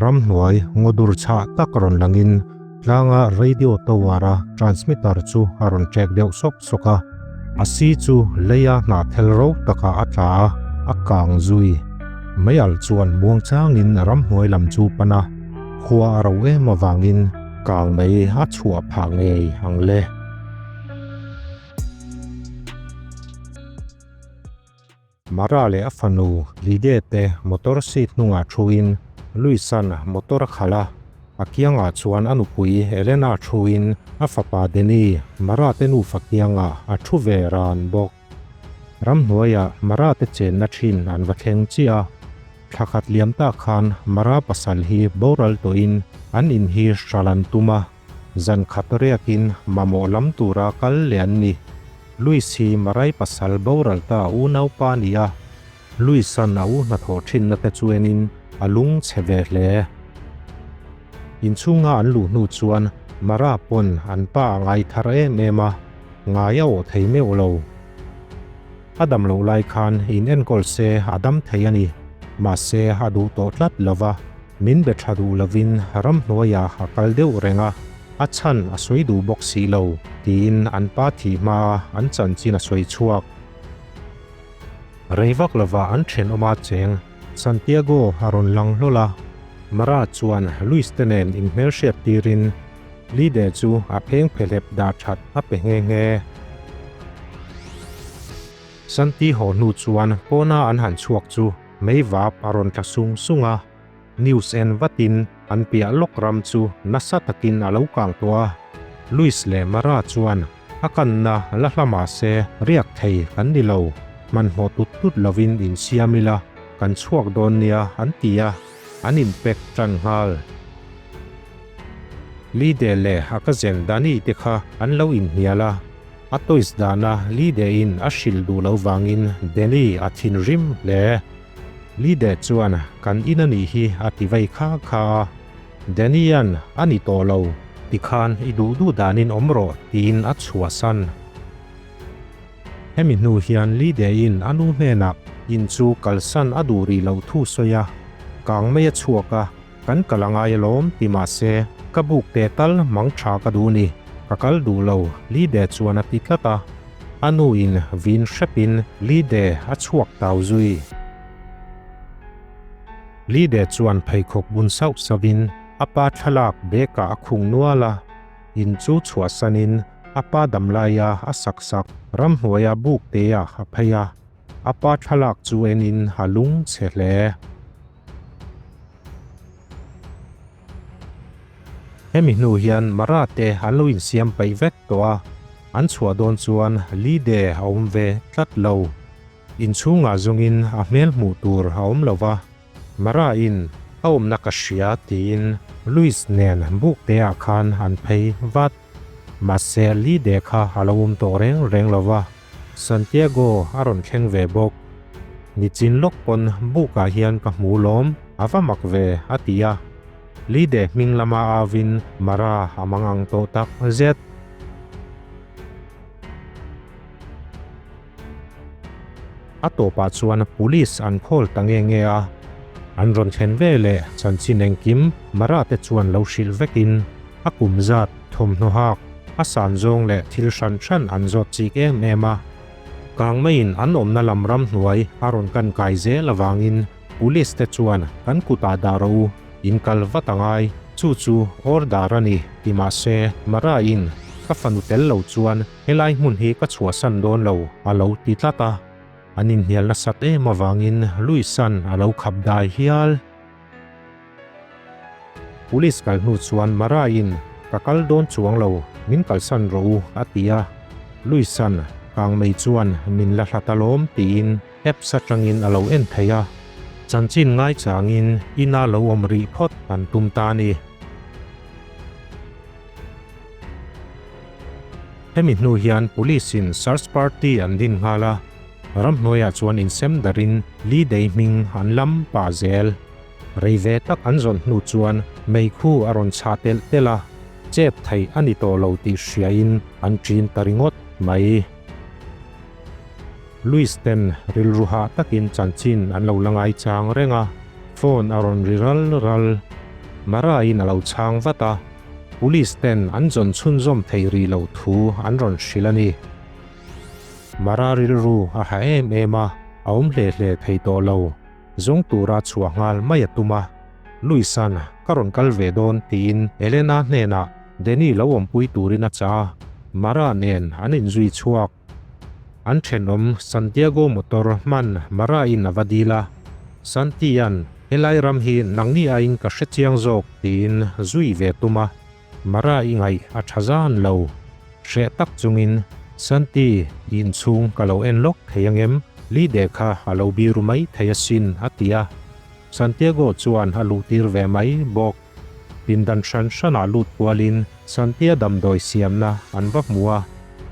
Ramhnuai ngaw dur chhah tak rawn langin tlanga radio tower-a transmitter chu a rawn ṭek deuh sawk sawk a. A si chu leia hnahthel ro takah a tla a, a kang zui. Meialh chuan muangchangin ramhnuai lam chu pan a, khua a ro em avangin kang mei a chhuah phah ngei ang le. Mara leh a fanu Lide te motor seat hnungah thuin Luisan motor a khalh a, a kiangah chuan a nupui Elena thuin a fapa Denny Mara te nufa kiangah a thu ve ran bawk. Ramhnuaiah Mara te chenna thin an va thleng chiah a, thla khat liam tak khan Mara pasal hi boral tawhin an in hi hral an tum a. Zan khat riakin mamawh lam tura kal leh an ni. Luis hi Marai pasal boral ta unaupa a ni a, Luis-a'n a u hnathawh thinna te chu enin a lung chhe ve hle. Inchhunga an luh hnu chuan Mara pawn an pa a ngai thar em em a, ngai a awh thei meuh lo. A dam loh lai khan in enkawl se a dam thei a ni, mahse a duh tawh tlat lo va. Min be tha duh lovin ramhnuaiah a kal deuh reng a, a chhan a sawi duh bawk si lo, tiin an pa thih hmaa an chanchin a sawi chhuak. Rei vak lovah an thenawma cheng Santiago a rawn lang hlawl a, Mara chuan Luis te nen inhmelhriat tirin Lide chu a pheng phehlep dah that a pe nghe nghe. Santi haw hnu chuan pawna an han chhuak chu Mei vap a rawn tla sung sung a, news en vatin an piah lawk ram chu nasa takin a lo kang tawh a. Luis leh Mara chuan a kanna la hla mah se riak thei kan ni lo, hmanhmawh tut tut lovin insiam ila kan chhuak dawn nia an ti a, an inpek tan nghal. Lide leh a cousin Dani te kha an lo inhnial a. A toys dana Lide-in a hrilh duh loh vangin Danny a thinrim hle. Lide chuan kan in a nih hi a ti vei kha kha a. Danny-a'n a ni tawh lo, tikhan i duh duh danin awm rawh tiin a chhuahsan. Hemi hnu hian Lide-in a nu hnenah in chu kalsan a duh rih loh thu sawi a, kang mai a chhuak a. Kan kal a ngai alawm ti mah se ka buk te tal mang tha ka duh ni, ka kal duh lo Lide chuan a ti tlat a, a nu in vin hrep in Lide a chhuak tau zui. Lide chuan pheikhawk bun sauh sauh in a pa thlalak bag ah a khung nual a, in chu chhuahsan in a pa damlai a a sak sak ramhnuai a buk te ah a phei a, a pa thlalak chu en in a lung chhe hle. Hemi hnu hian Mara te an lo insiam paih vek tawh a, an chhuah dawn chuan Lide a awm ve tlat lo. Inchhungah zawngin a hmel hmuh tur a awm lo va, Mara in a awmna ka hria tiin Louis nen buk te ah khan an phei vat. Mahse Lide kha a lo awm tawh reng reng lo va. Santiago a rawn thleng ve bawk. Nichin lawk pawn bukah hian ka hmu lawm, a va mak ve, a ti a. Lide hming lama avin Mara a mang ang tawh tak zet. A tawpah chuan police an call ta nge nge a. An rawn thlen ve leh chanchin engkim Mara te chuan lo hrilh vekin a kum zat thawmhnaw hak a san zawng leh thil hran hran an zawt chik em em a. Kang maiin an awmna lam ramhnuai a rawn kan kai zel avangin Police te chuan kan kutah dah rawh u, in kal vat a ngai, chu chu order a ni ti mah se Mara-in ka fanu tel lo chuan helai hmun hi ka chhuahsan dawn lo a lo ti tlat a. An inhnial nasat em avangin Luisan a lo khap dai hial. Police kal hnu chuan Mara-in ka kal dawn chuang lo, min kalsan rawh u a ti a. Luisan kangmei chuan min la hlat alawm tiin apps atangin a lo en thei a. Chanchin ngaichangin ina lo awm rih phawt an tum ta a ni. Hemi hnu hian Police in search party an din nghal a, ramhnuaiah chuan insem darin Lee Day hming an lam pah zel. Rei ve tak an zawn hnu chuan meikhu a rawn chhah telh telh a, chet theih a ni tawh lo tih hriain an ṭin ta ringawt mai. Louis ten rilru hah takin chanchin an lo la ngaichang reng a, phone a rawn ri ral ral. Mara-in a lo chhang vat a, Police ten an zawn chhunzawm thei rih loh thu an rawn hrilh a ni. Mara rilru a ha em em a, a awm hle hle thei tawh lo. Zawng tura chhuah nghal mai a tum a, Luisan ka rawn kal ve dawn tiin Elena hnenah Danny lo awmpui turin a chah a, Mara nen an inzui chhuak. An thenawm Santiago motor hman Mara-in a va dil a, Santi-a'n helai ram hi nangni aiin ka hre chiang zawk tiin zui ve tum a, Mara i ngaih a tha zan lo. Hreh tak chungin, Santi, i inchhung ka lo en lawk thei angem? Lide kha a lo biru mai thei asin a ti a. Santiago chuan a luhtir ve mai bawk. Pindan hran hranah lut kualin Santia damdawi siamna an va hmu a,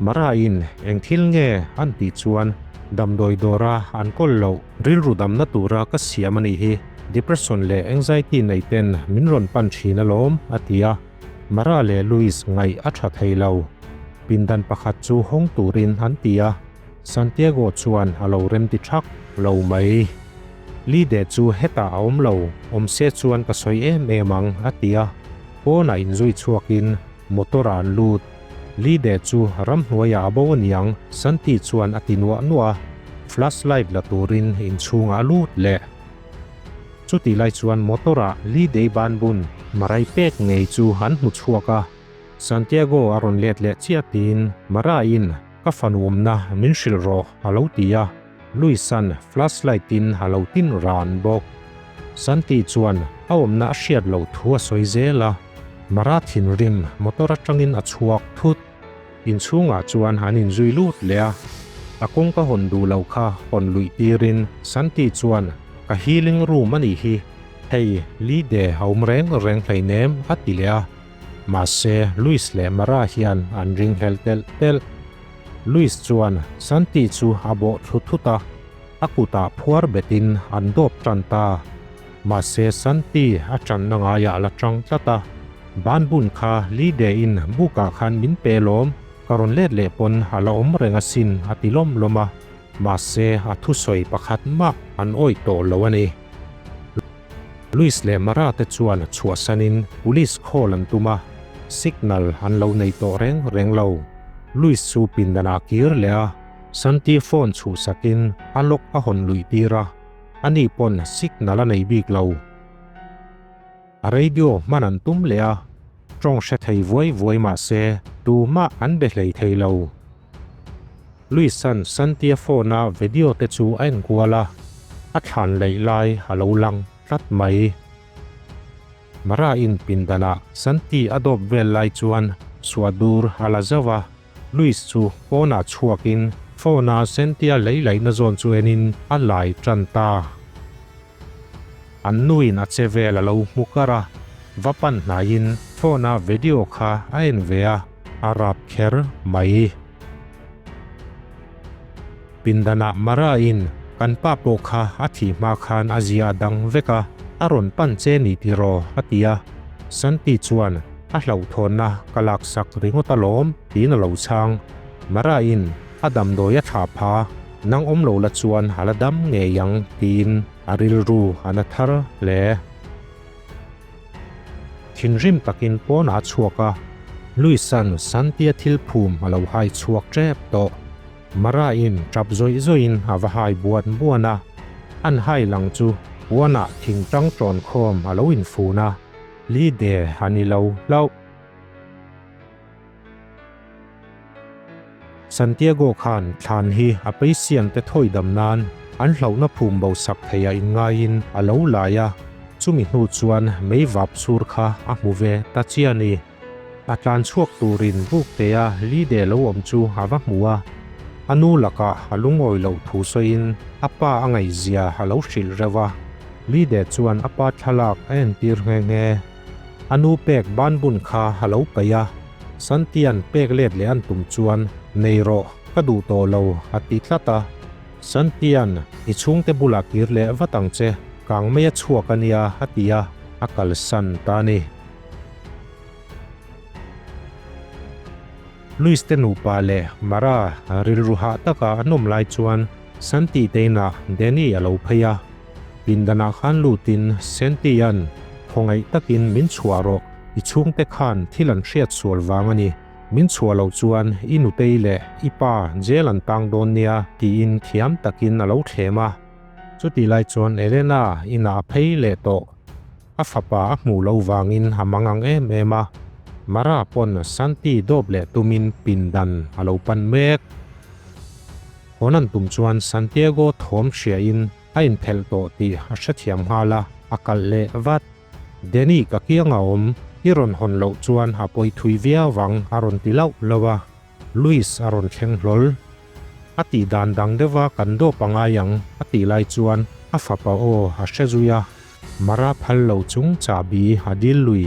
Mara-in eng thil nge an tih chuan damdawi dawra an kawl loh rilru damna tura ka siam a nih hi, depression leh anxiety nei ten min rawn pan thin alawm a ti a, Mara leh Louis ngaih a tha thei lo. Pindan pakhat chu hawng turin an ti a, Santiago chuan a lo remti thak lo mai. Lide chu hetah a awm lo, awm se chuan ka sawi em em ang, a ti a. Pawnah inzui chhuakin motor ah an lut. Lide chu ramhnuaiah a bo aniang, Santi chuan a ti nuah nuah a. Flashlight la turin inchhungah a lut leh. Chutih lai chuan motor ah Lidei banbun marai pek ngei chu an hmu chhuak a. Santiago a rawn let leh chiah tiin Mara-in ka fanu awmna min hrilh rawh a lo ti a. Luisan flashlight in a lo tin ran bawk. Santi chuan a awmna a hriat loh thu a sawi zel a, Mara thinrim motor atangin a chhuak thut. Inchhungah chuan an inzui lut leh a, a kawngka hawn duh lo kha hawn luih tirin Santi chuan ka healing room a nih hi, hei Lide a awm reng reng hleinem a ti leh a, mahse Luis leh Mara hian an ringhlel telh telh. Luis chuan Santi chu a bawh thlu thut a, a kutah phuar betin an dawp tan ta. Mahse Santi a tanna ngaiah a la tang tlat a, Banbun kha Lide-in bukah khan min pe lawm, ka rawn let leh pawn a la awm reng asin a ti lawm lawm a, mahse a thusawi pakhat mah an awih tawh lo a ni. Luis leh Mara te chuan chhuahsanin police call an tum a, signal an lo nei tawh reng reng lo. Luis chu pindanah a kir leh a, Santi phone chhuhsakin a lock a hawn luih tir a, ani pawn signal a nei bik lo. A radio hman an tum leh a, tawng hre thei vuai vuai mah se tumah an be hlei thei lo. Luisan Santia phone-a video te chu a enkual a, a thlan leih lai a lo lang tlat mai. Mara-in pindanah Santi a dawp vel lai chuan suahdur a la zauh a, Luis chu pawnah chhuakin phone-a Santia lei laihna zawn chu enin a lai tan ta. An nuin a che vel a lo hmu kar a, va pan hnaiin phone-a video kha a en ve a, a rap kher mai. Pindanah Mara-in kan pa pawh kha a thih hma khan a zia a dang vek a, a rawn pan che ni tiraw a ti a. Santi chuan a hlauhthawnna ka laksak ringawt alawm tiin a lo chhang. Mara-in a damdawi a thlah pha, nang awm lo la chuan a la dam ngei ang tiin a rilru a na thar hle. Thinrim takin pawnah a chhuak a, Luisan Santia thil phum a lo hai chhuak tep tawh. Mara-in tap zawih zawihin a va hai buan buan a, an hai lang chu puanah thing tang tawn khawm a lo infun a, Lide a ni lo hlauh. Santiago khan thlan hi a patient te thawi dam nan an hlauhna phum bo sak thei a inngaiin a lo lai a, chumi hnu chuan mei vap sur kha a hmu ve ta chiah a ni. A tlan chhuak turin buktea Lide lo awm chu a va hmu a, a nu lakah a lungawi loh thu sawiin a pa a ngaihzia a lo hrilh reuh a, Lide chuan a pa thlalak a entir nghe nghe. A nu pek banbun kha a lo paih a, Santia'n pek let leh an tum chuan, Nei rawh, ka duh tawh lo, a ti tlat a. Santia'n, I chhungte bulah kir leh vat ang che, kang mai a chhuak a nia, a ti a, a kalsan ta a ni. Luis te nupa leh Mara rilru hah taka an awm lai chuan Santi te inah Danny a lo phei a. Pindanah khan lutin Santi-a'n Khawngaih takin min chhuah rawh, i chhungte khan thil an hriat sual vang a ni. Min chhuah loh chuan i nutei leh i pa jail an tang dawn nia tiin thiam takin a lo thlem a. Chutih lai chuan Elena inah a phei leh tawh. A fapa a hmuh loh vangin a mangang em em a. Mara pawn Santi dawp leh tumin pindan a lo pan mek. Hawn an tum chuan Santiago thawm hriain a inphelh tawh tih a hrethiam nghal a, a kalh leh vat. Danny ka kiang a awm, i rawn hawn loh chuan a pawi thui viau vang a rawn ti lauh lauh a, Luis a rawn thleng hlawl. A tih dan dang deuha kan dawp a ngai ang a tih lai chuan a fapa aw a hre zui a, Mara phal lo chung chahbi a dil lui.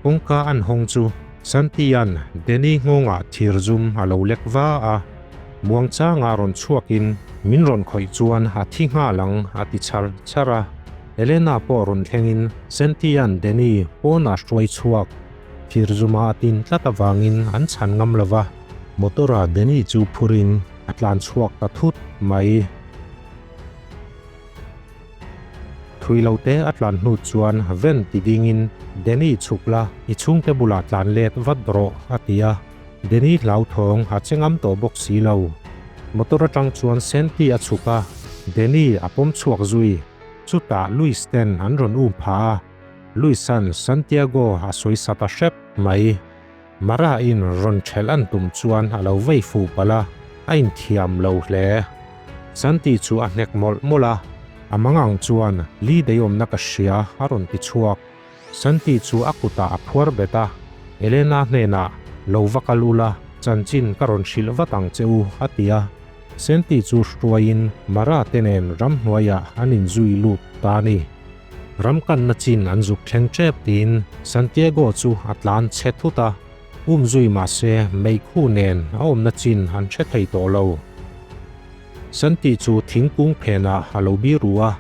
Kawngka an hawng chu Santi-a'n Danny nghawngah thir zum a lo lek va a, muangchanga rawn chhuakin min rawn khawih chuan a thi nghal ang a ti char char a. Elena pawh rawn thlengin Santi-a'n Danny pawnah hruai chhuak. Thir zuma a tin tlat avangin an chhan ngam lo va, motor-ah Danny chu phurin a tlan chhuak ta thut mai. Thui lo te a tlan hnu chuan ven ti dingin, Danny chhuk la, i chhungte bulah tlan let vat rawh, a ti a. Danny hlauthawng a che ngam tawh bawk si lo. Motor atang chuan Senti a chhuk a, Danny a pawm chhuak zui. Chutah Luis ten an rawn um phah a, Luis-a'n Santiago a sawi sa ta hrep mai. Mara-in rawn ṭhelh an tum chuan a lo vei fuh palh a, a inthiam lo hle. Santi chu a hnek mawlh mawlh a, a mangang chuan li deiawmna ka hria a rawn ti chhuak. Santi chu a kutah a phuar bet a, Elena hnenah, Lo va kal ula, chanchin ka rawn hrilh vat ang che u, a ti a. Santi chu hruaiin Mara te nen ramhnuaiah an inzui lut ta a ni. Ram kanna chin an zuk thleng tep tiin Santiago chu a tlan chhe thut a, um zui mahse meikhu nen a awmna chin an hre thei tawh lo. Santi chu thingkung phenah a lo biru a,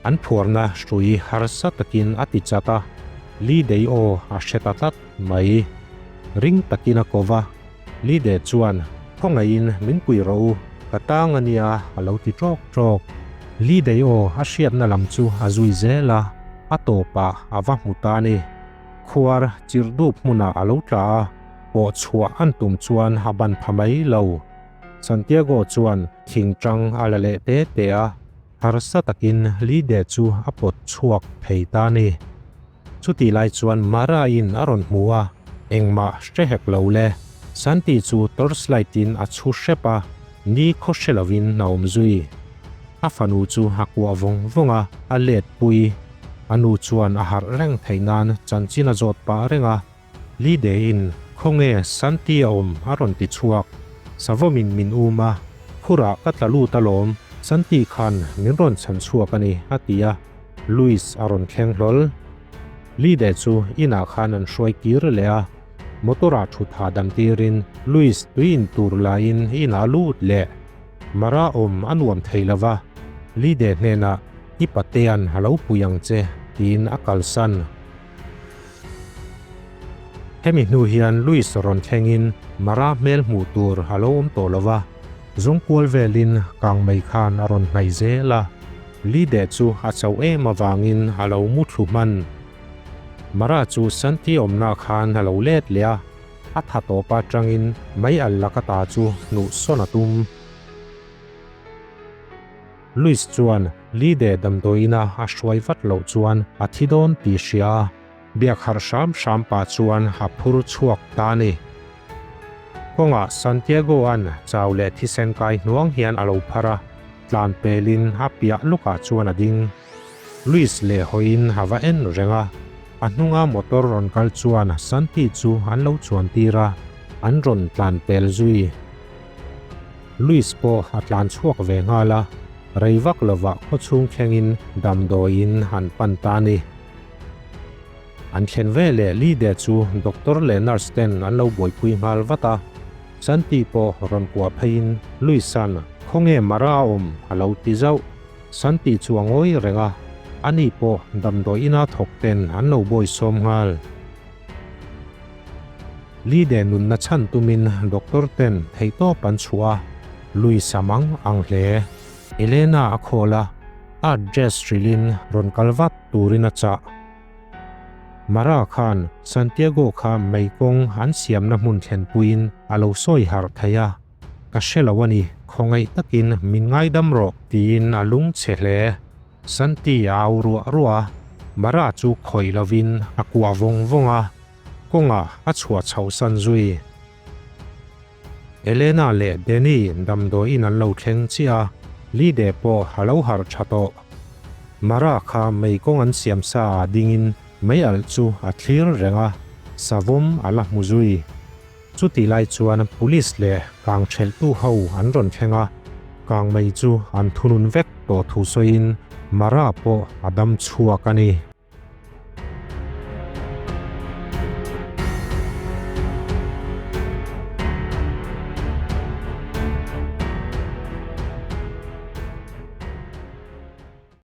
an phuarna hrui harsa takin a ti chat a, Lidei aw a hre ta tlat mai. Ring takin a ko va, Lide chuan, Khawngaihin min pui rawh u, ka tang a nia, a lo ti ṭawk ṭawk. Lidei aw a hriatna lam chu a zui zel a, a tawpah a va hmu ta a ni. Khuar chirh dup hmunah a lo tla a, pawh chhuah an tum chuan a ban pha mai lo. Santiago chuan thingṭang a la leh te te a, harsa takin Lide chu a pawt chhuak thei ta a ni. Chutih lai chuan Mara-in a rawn hmu a, engmah hre hek lo le. Santi chu torchlight in a chhu hrep a, ni khaw hre lovin a awm zui. A fanu chu a kuah vawng vawng a, a let pui. A nu chuan a harh reng theih nan chanchin a zawt pah reng a. Lide-in, Khawnge Santi a awm? a rawn ti chhuak. Savawmin min um a, Khurah ka tla lut alawm, Santi khan min rawn chhan chhuak a ni, a ti a. Louis a rawn thleng hlawl. Lide chu inah khan an hruai kir leh a, motor-ah thut hahdam tirin Louis tui in tur laiin inah a lut leh. Mara awm a nuam thei lo va, Lide hnenah i patea'n a lo pui ang che tiin a kalsan. Hemi hnu hian Louis rawn thlengin Mara hmel hmuh tur a lo awm tawh lo va, zawngkual velin kangmei khan a rawn hnaih zel a. Lide chu a chauh em avangin a lo mu thlu hman. Mara chu Santi awmna khan a lo let leh a, a tha tawp atangin mei al laka ta chu hnuh sawn a tum. Luis chuan Lide damdawiina a hruai vat loh chuan a thi dawn tih hria a, biak harh hram hram pah chuan a phur chhuak ta a ni. Kawngah Santiago-a'n chau leh thisen kai hnuang hian a lo phar a, tlan pelin a piah lukah chuan a ding. Luis leh hawiin a va en reng a, a hnunga motor rawn kal chuan Santi chu an lo chuan tir a, an rawn tlan pel zui. Luis pawh a tlan chhuak ve nghal a, rei vak lovah khawchhung thlengin damdawiin an pan ta a ni. An thlen ve leh Lide chu doctor leh nurse ten an lo buaipui nghal vat a, Santi pawh rawn kuah pheiin Luisa'n khawnge Mara a awm a lo ti zauh. Santi chu a ngawi reng a, ani pawh damdawi ina thawk ten an lo bawisawm nghal. Lide nunna chhan tumin doctor ten theihtawp an chhuah a, Luisa mang ang hle. Elena a call a, a address hrilhin rawn kal vat turin a chah. Mara khan Santiago kha mei kawng an siamna hmun thlenpuiin a lo sawi harh thei a. Ka hre lo a ni, khawngaih takin min ngaidam rawh tiin a lung chhe hle. Santi a au ruah ruah a, Mara chu khawih lovin a kuah vawng vawng a, kawngah a chhuah chhohsan zui. Elena leh Danny damdawiin an lo thleng chiah a, Lide pawh a lo harh tha tawh. Mara kha mei kawng an siam sa ah dingin mei alh chu a thlir reng a, savawm a la hmu zui. Chutih lai chuan police leh kang thelhtu ho an rawn thleng a, kang mei chu an thunun vek tawh thu sawiin Mara pawh a dam chhuak a ni.